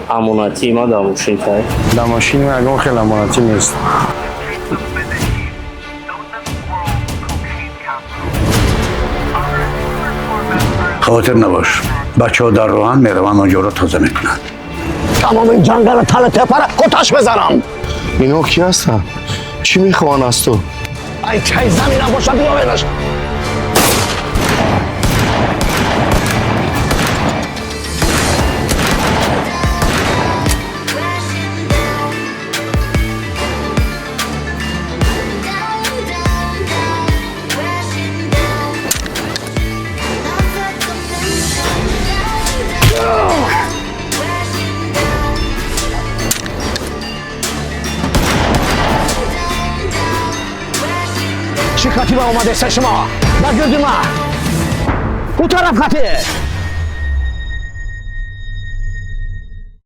Амонатӣ ма дар мошин тай. Дар мошини ма ягон хел амонатӣ нест. Хавотир набош, бачаҳо дар роҳан, мераванд, онҷоро тоза мекунанд. Тамоми ин ҷангала тала тепара оташ мезанам. Инҳо кӣ ҳастанд? Чӣ мехоҳанд аз ту? Ай чай замина боша, биёвенаш. Чӣ хатиба омадеса шумо ба гирди ма? Ӯ тараф хати.